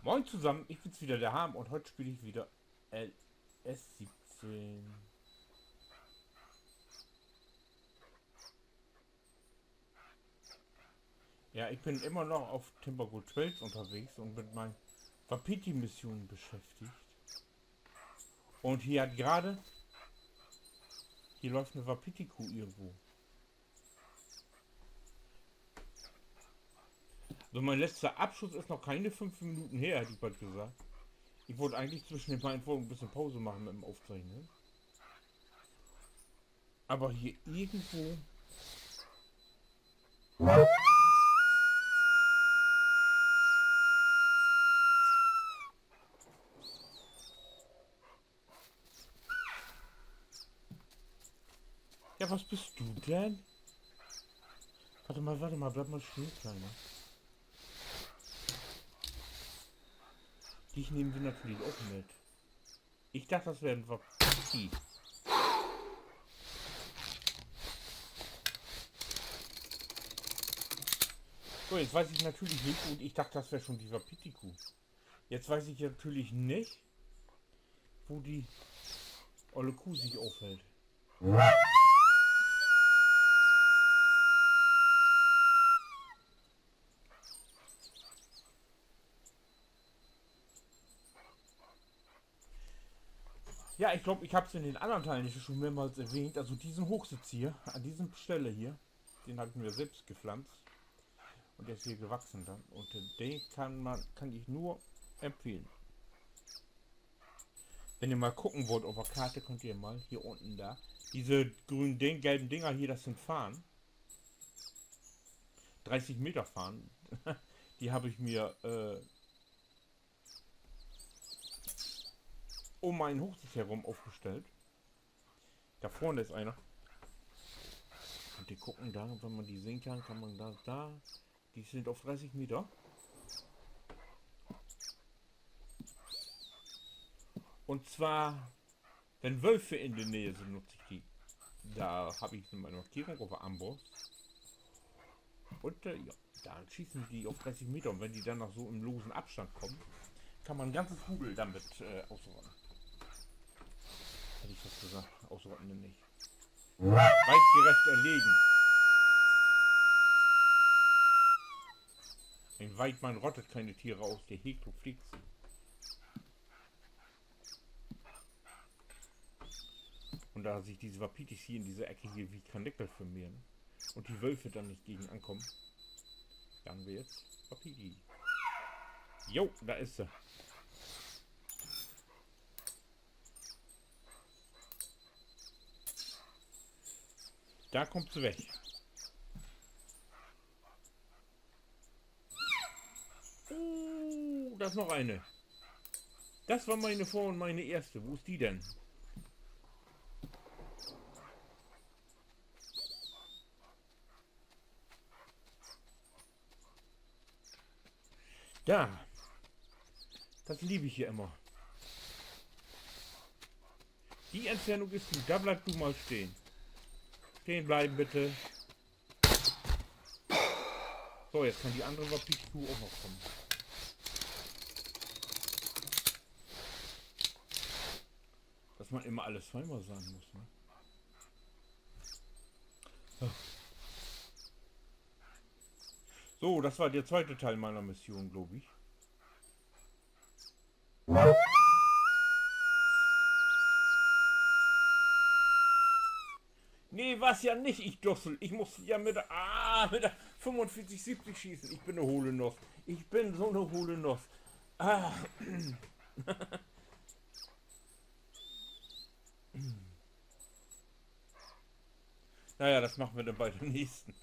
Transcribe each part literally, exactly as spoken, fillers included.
Moin zusammen, ich bin's wieder, der Harm, und heute spiele ich wieder L S siebzehn. Ja, ich bin immer noch auf Timbergo Trails unterwegs und mit meinen Wapiti-Missionen beschäftigt. Und hier hat gerade, hier läuft eine Wapiti-Kuh irgendwo. Also mein letzter Abschuss ist noch keine fünf Minuten her, hätte ich bald gesagt. Ich wollte eigentlich zwischen den beiden Folgen ein bisschen Pause machen mit dem Aufzeichnen. Aber hier irgendwo. Ja, was bist du denn? Warte mal, warte mal, bleib mal stehen, Kleiner. Dich nehmen wir natürlich auch mit. Ich dachte, das wäre ein Wapiti. So, jetzt weiß ich natürlich nicht, und ich dachte, das wäre schon die Wapiti-Kuh. Jetzt weiß ich natürlich nicht, wo die olle Kuh sich aufhält. Ja, ich glaube, ich habe es in den anderen Teilen schon mehrmals erwähnt. Also diesen Hochsitz hier, an dieser Stelle hier, den habe ich mir selbst gepflanzt. Und der ist hier gewachsen dann. Und äh, den kann man, kann ich nur empfehlen. Wenn ihr mal gucken wollt auf der Karte, könnt ihr mal hier unten da. Diese grünen, Ding, gelben Dinger hier, das sind Fahnen. dreißig Meter Fahnen. Die habe ich mir äh, um meinen Hochsitz herum aufgestellt. Da vorne ist einer. Und die gucken da, wenn man die sehen kann, kann man da, da. Die sind auf dreißig Meter. Und zwar, wenn Wölfe in der Nähe sind, nutze ich die. Da habe ich meine Markierung auf der Armbrust. Und äh, ja, da schießen die auf dreißig Meter. Und wenn die dann noch so im losen Abstand kommen, kann man ein ganzes Rudel damit äh, ausrotten. Hätte ich fast gesagt, ausrotten nicht. Weitgerecht erlegen. Ein Weidmann rottet keine Tiere aus, der hegt und pflegt sie. Und da sich diese Wapitis hier in dieser Ecke hier wie Karnickel vermehren und die Wölfe dann nicht gegen ankommen, dann wird's Wapiti. Jo, da ist sie. Da kommt sie weg. Uh, da ist noch eine. Das war meine Vor- und meine erste. Wo ist die denn? Da. Das liebe ich hier immer. Die Entfernung ist gut. Da bleib du mal stehen. Stehen bleiben, bitte. So, jetzt kann die andere Wapiti-Kuh auch noch kommen. Dass man immer alles zweimal sagen muss, ne? So, das war der zweite Teil meiner Mission, glaube ich. Nee, was ja nicht, ich Dussel. Ich muss ja mit der, ah, mit der fünfundvierzig siebzig schießen. Ich bin eine hohle Nuss. Ich bin so eine hohle Nuss. Ah. Naja, das machen wir dann bei der nächsten.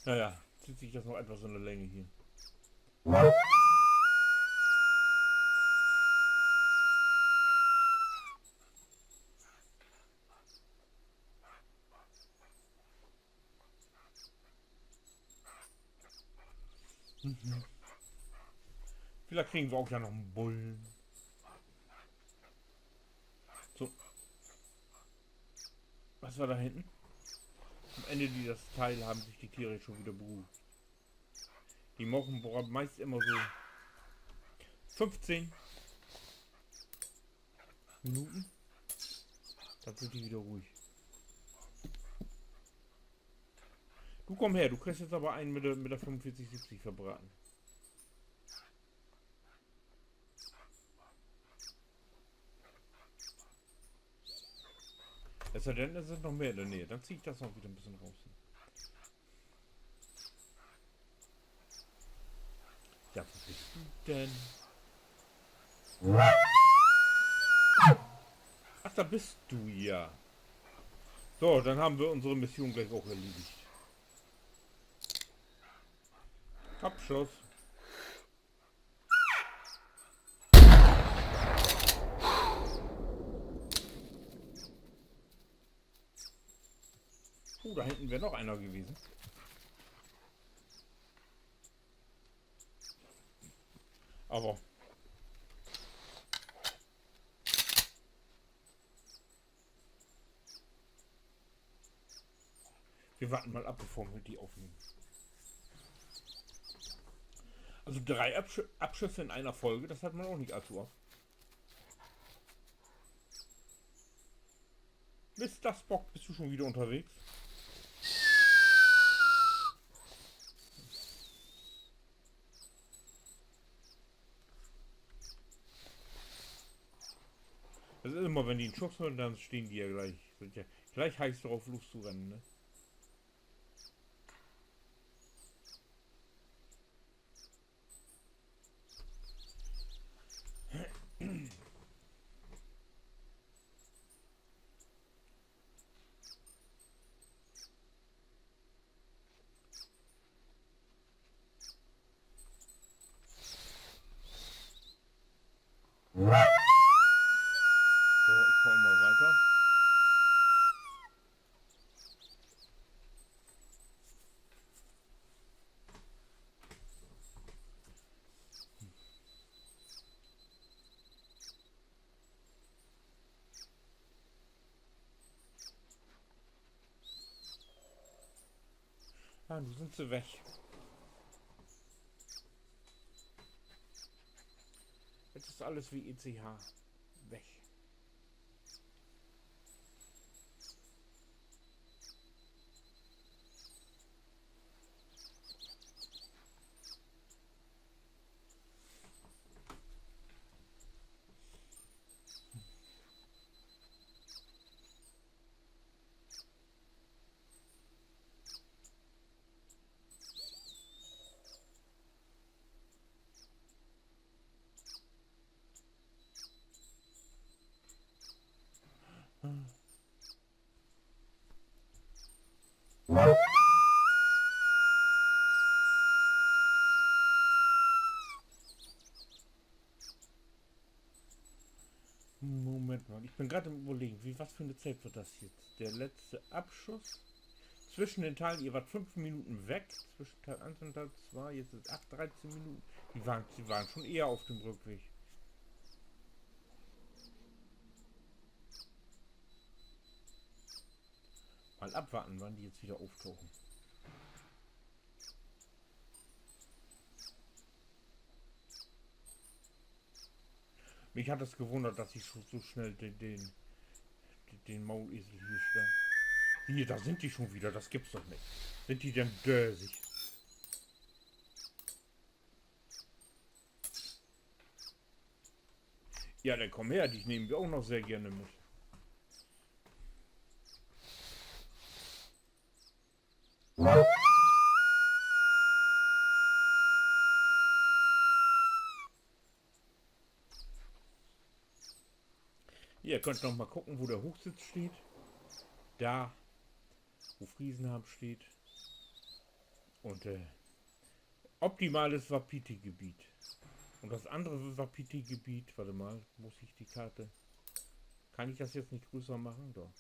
Naja, zieht sich das noch etwas in der Länge hier. Mhm. Vielleicht kriegen wir auch ja noch einen Bullen. So. Was war da hinten? Am Ende dieses Teil haben sich die Tiere schon wieder beruhigt. Die machen bra-, meist immer so fünfzehn Minuten. Dann sind die wieder ruhig. Du komm her, du kriegst jetzt aber einen mit der, mit der fünfundvierzig siebzig verbraten. Es sei denn, es sind noch mehr in der Nähe. Dann zieh ich das noch wieder ein bisschen raus. Ja, wo bist du denn? Ach, da bist du ja. So, dann haben wir unsere Mission gleich auch erledigt. Abschuss. Oh, da hinten wär noch einer gewesen. Aber wir warten mal ab, bevor wir die aufnehmen. Also drei Absch-, Abschüsse in einer Folge, das hat man auch nicht allzu oft. Mister Spock, bist du schon wieder unterwegs? Das ist immer, wenn die einen Schuss hören, dann stehen die ja gleich, sind ja gleich heiß drauf, loszurennen, ne? So, ich komm mal weiter. Ah, nu sünd se weg. Jetzt is alles wie E C H weg. Moment mal, ich bin grad am Überlegen, wie, was für eine Zeit wird das jetzt? Der letzte Abschuss. Zwischen den Teilen, ihr wart fünf Minuten weg. Zwischen Teil eins und Teil zwei, jetzt ist acht, dreizehn Minuten. Die waren, die waren schon eher auf dem Rückweg. Mal abwarten, wann die jetzt wieder auftauchen. Mich hat das gewundert, dass ich so, so schnell den, den, den Maulesel hier sta-, hier, da sind die schon wieder, das gibt's doch nicht. Sind die denn dösig? Ja, dann komm her, dich nehmen wir auch noch sehr gerne mit. Ihr könnt noch mal gucken, wo der Hochsitz steht. Da, wo Friesenhamm steht. Und, äh, optimales Wapiti-Gebiet. Und das andere Wapiti-Gebiet, warte mal, muss ich die Karte, kann ich das jetzt nicht größer machen? Doch.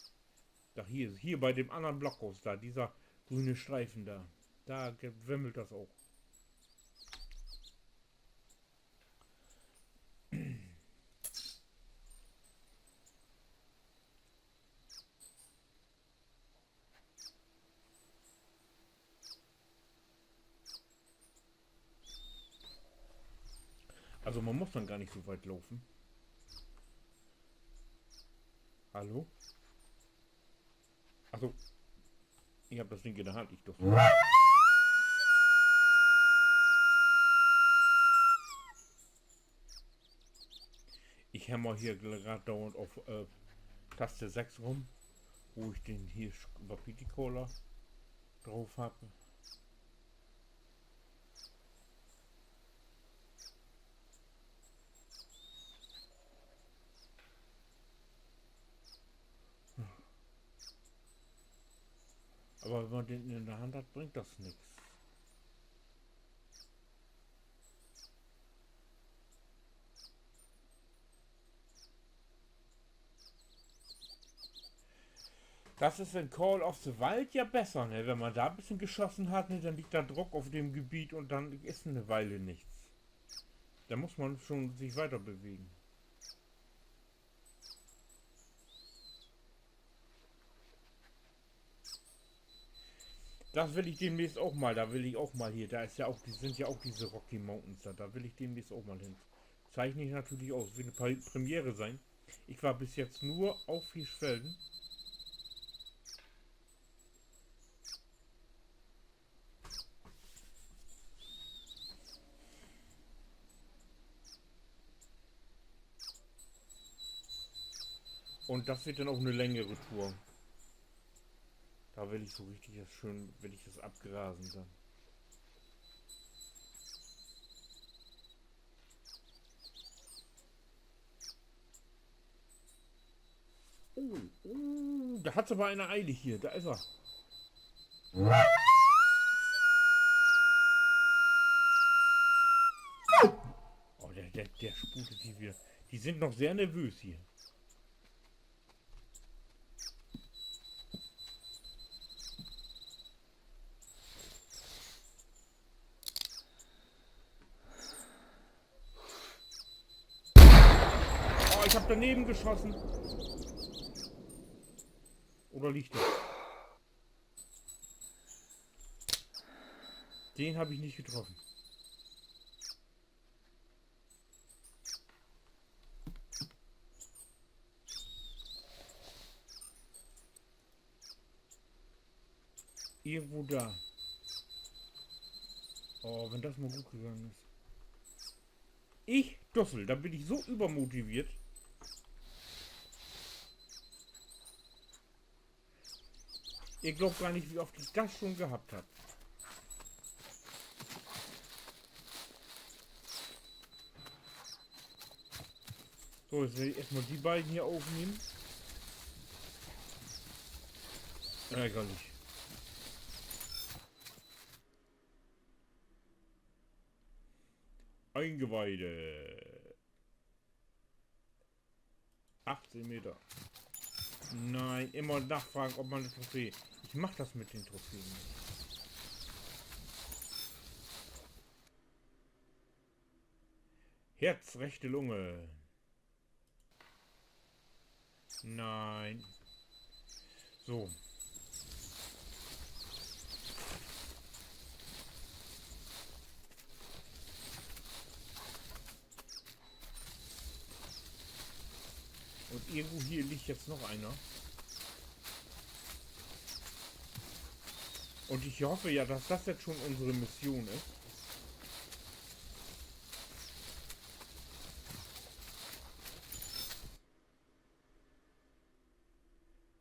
Doch, hier, hier bei dem anderen Blockhaus da, dieser grüne Streifen da. Da ge-, wimmelt das auch. Also man muss dann gar nicht so weit laufen. Hallo? Ach so. Ich hab das Ding in der Hand, ich doch. Ich hämmer hier grad dauernd auf, äh, Taste sechs rum, wo ich den hier Sch-, Wapiti Cola drauf hab. Aber wenn man den in der Hand hat, bringt das nix. Das ist in Call of the Wild ja besser, ne? Wenn man da ein bisschen geschossen hat, ne, dann liegt da Druck auf dem Gebiet und dann ist eine Weile nichts. Da muss man schon sich weiter bewegen. Das will ich demnächst auch mal, da will ich auch mal hier, da ist ja auch, die sind ja auch diese Rocky Mountains da, da will ich demnächst auch mal hin. Zeichne ich natürlich aus, wird eine Pre-, Premiere sein. Ich war bis jetzt nur auf Hirschfelden. Und das wird dann auch eine längere Tour. Da will ich so richtig das schön, will ich das abgrasen dann. Oh, oh, da hat's aber einer eilig hier. Da ist er. Oh, der, der, der sputet die wieder. Die sind noch sehr nervös hier. Oh, ich hab daneben geschossen. Oder liegt er? Den hab ich nicht getroffen. Irgendwo da. Oh, wenn das mal gut gegangen ist. Ich, Dussel, da bin ich so übermotiviert. Ihr glaubt gar nicht, wie oft ich das schon gehabt hab. So, jetzt will ich erstmal die beiden hier aufnehmen. Ärgerlich. Eingeweide. Achtzehn Meter. Nein, immer nachfragen, ob man eine Trophäe. Ich mach das mit den Trophäen nicht. Herz, rechte Lunge. Nein. So. Und irgendwo hier liegt jetzt noch einer. Und ich hoffe ja, dass das jetzt schon unsere Mission ist.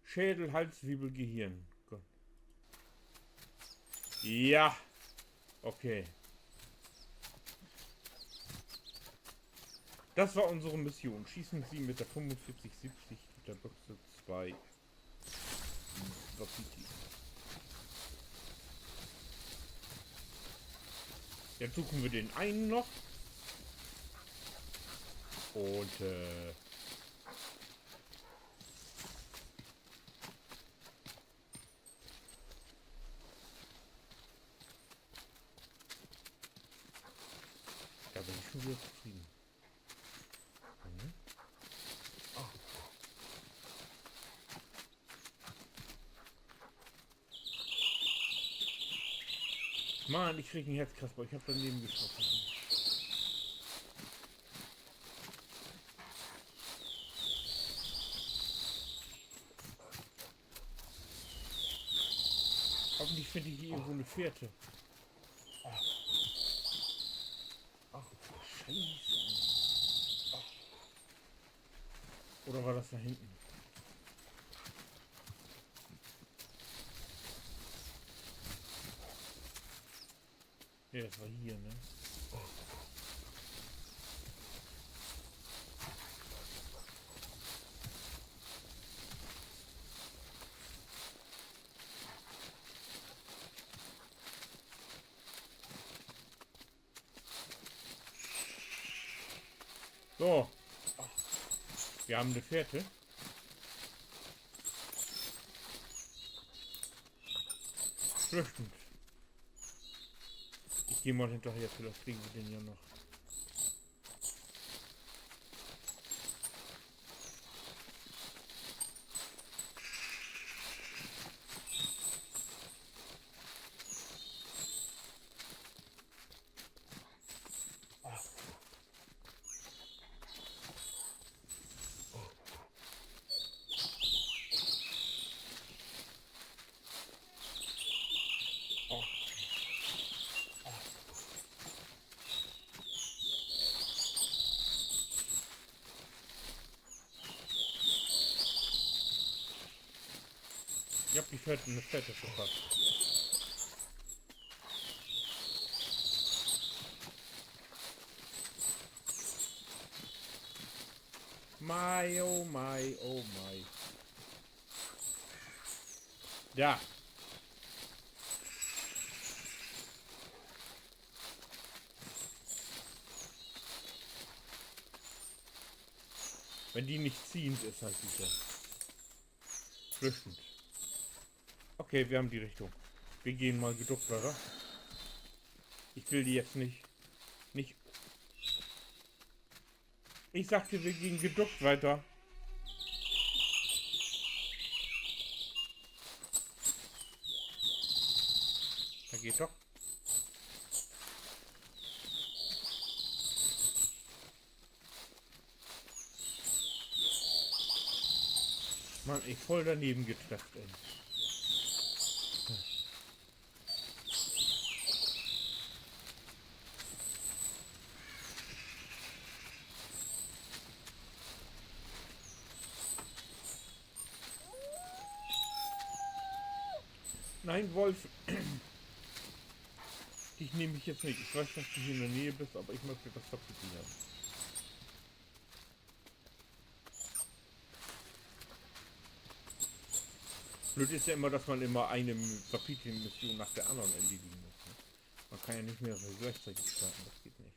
Schädel, Hals, Wirbel, Gehirn. Gut. Ja. Okay. Das war unsere Mission. Schießen Sie mit der fünfundvierzig siebzig mit der Büchse zwei. Graffiti. Jetzt suchen wir den einen noch. Und, äh, Da bin ich schon wieder zufrieden. Mhm. Ah. Mann, ich krieg ein Herzkasper. Ich hab daneben geschossen. Hoffentlich find ik hier irgendwo 'ne Fährte. Ach, Scheiße. Oder war dat dor hinten? Nee, dat war hier, ne? So. Wi hebbt de Fährte. Flüchten. Ik geh mal hinterher, villicht kriegen wi den ja noch. Ik hebb de Fährte, de Fährte verpasst. Mei, oh mei, oh mei. Dor. Wenn de nich ziehend is, heet dat ja. Flüchtend. Okay, wi hebbt de Richtung. Wi gahn mal geduckt wieder. Ik will de jetzt nich, nich. Ik segg di, wi gahn geduckt wieder. Dat geiht doch. Mann, ik vull daneben getrefft, ey. Nein, Wolf. Dich nehm ik jetzt nich. Ik weet, dat du hier in de Neeg büst, aver ik much dat Kapitel hebben. Blööd is ja immer, dat man immer ene Kapitelmission na de annern erledigen mutt, ne? Man kann ja nich mehr gleichzeitig starten, dat geiht nich.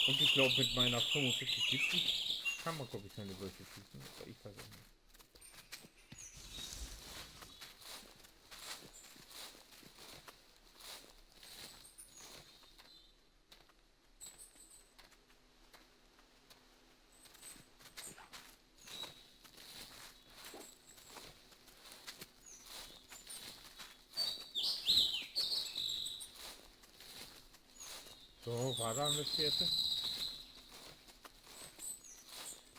Un ik glaub, mit meiner fünfundvierzig siebzig kann man, glaub ik, kene Wölfe schießen, aver ik weet ok nich. So, weer dor 'ne Fährte?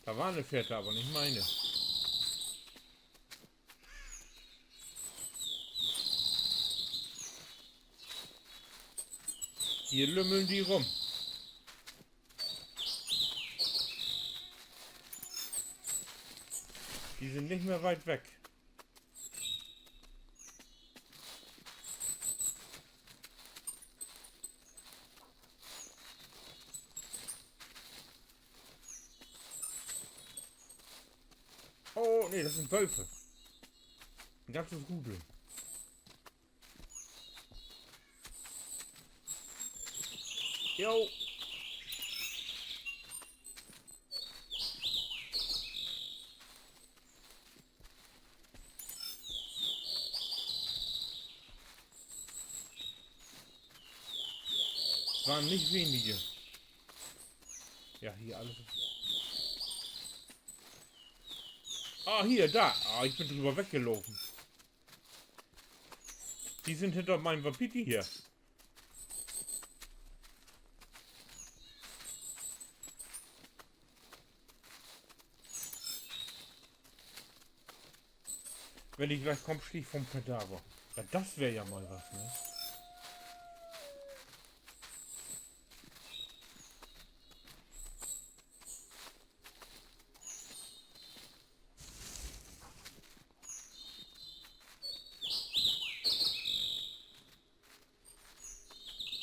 Dor weer 'ne Fährte, aver nich meine. Hier lümmeln de rüm. De sünd nich mehr wiet weg. Oh, nee, dat sünd Wölfe. En ganzes Rudel. Jo. Weren nich wenige. Ja, hier alles. Ah, hier, da. Ah, ik bün dröver weggelopen. De sünd hinter mien Wapiti hier. Wenn de glieks kummt, stieg ik vun'n Kadaver. Ja, dat weer ja mal wat, ne?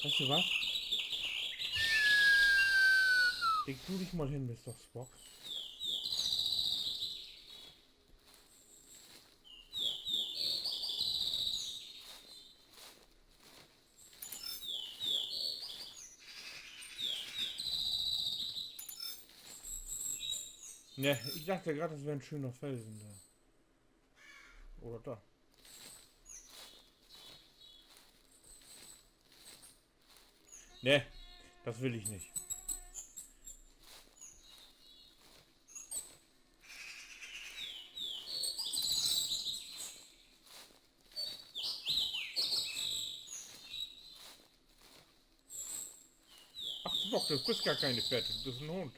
Weetst du wat? Leg du di mal hen, Mister Spock. Nee, ik dacht graad, dat weer en schöner Felsen dor. Oder dor. Nee, dat will ik nich. Ach, Spock, du büst gar keen Pferd, du büst en Hund.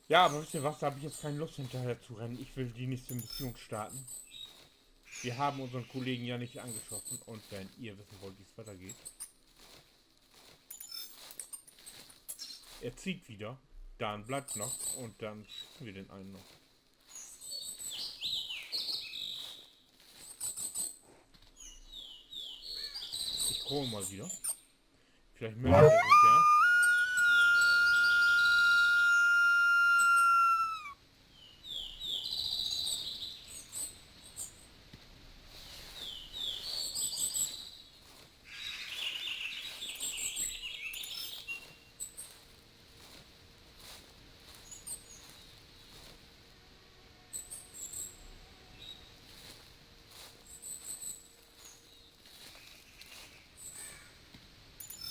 Ja, aber wisst ihr was, da hab ich jetzt keine Lust hinterher zu rennen. Ich will die nächste Mission starten. Wir haben unseren Kollegen ja nicht angeschossen. Und wenn ihr wissen wollt, wie es weitergeht, er zieht wieder, dann bleibt noch und dann schießen wir den einen noch. Ich call mal wieder. Vielleicht meldet er sich ja.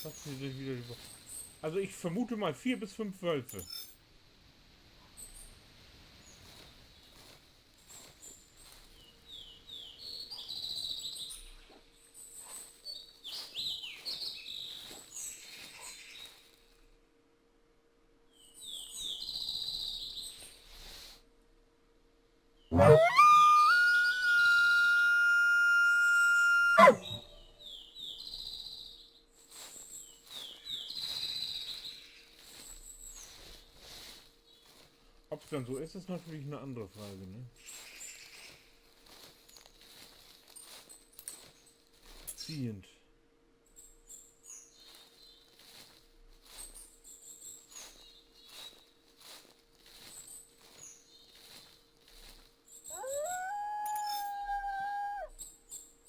Das hier sind wieder die Wo-, also ich vermute mal vier bis fünf Wölfe. Ob's denn so is, is natürlich 'ne annere Frage, ne? Ziehend.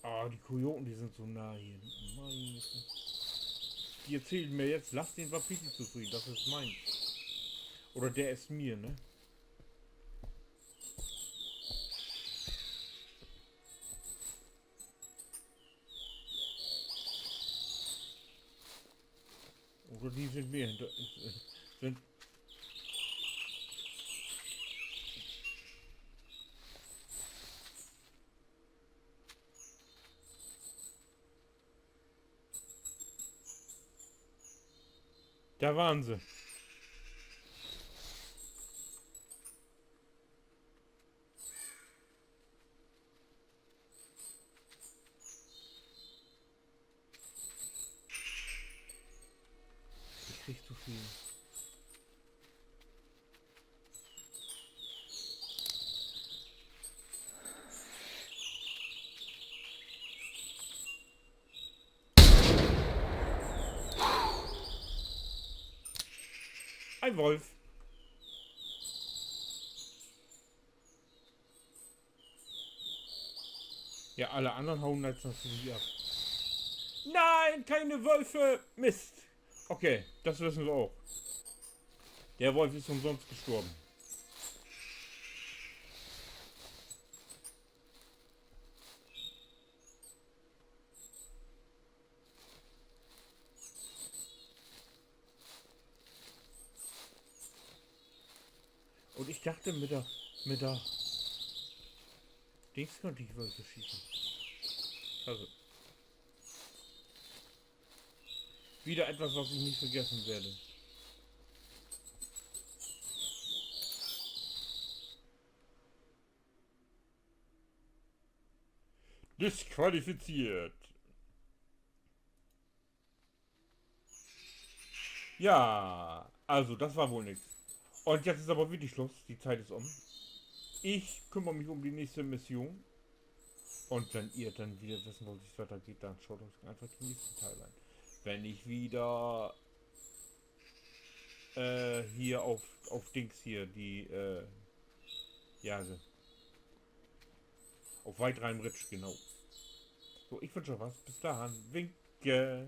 Ah, die Kojoten, die sünd so nah hier. Meine Güte. Die erzählen mir jetzt, lass den Wapiti zufrieden, das ist mein. Oder der ist mir, ne? Oder die sind mir hinter, sind. Da waren se. Ich krieg zu viel. Ein Wolf. Ja, alle anderen hauen jetzt natürlich ab. Nein, keine Wölfe! Mist! Okay, das wissen wir auch. Der Wolf ist umsonst gestorben. Und ich dachte, mit der, mit der Dings könnte ich welche schießen. Also. Wieder etwas, was ich nicht vergessen werde. Disqualifiziert. Ja, also, das war wohl nix. Und jetzt ist aber wirklich Schluss. Die Zeit ist um. Ich kümmere mich um die nächste Mission. Und wenn ihr dann wieder wissen wollt, wie es weitergeht, dann schaut euch einfach den nächsten Teil an. Wenn ich wieder, äh, hier auf, auf Dings hier, die, äh, ja, so. Auf Waldheim Ridge, genau. So, ich wünsche euch was. Bis dahin. Winke.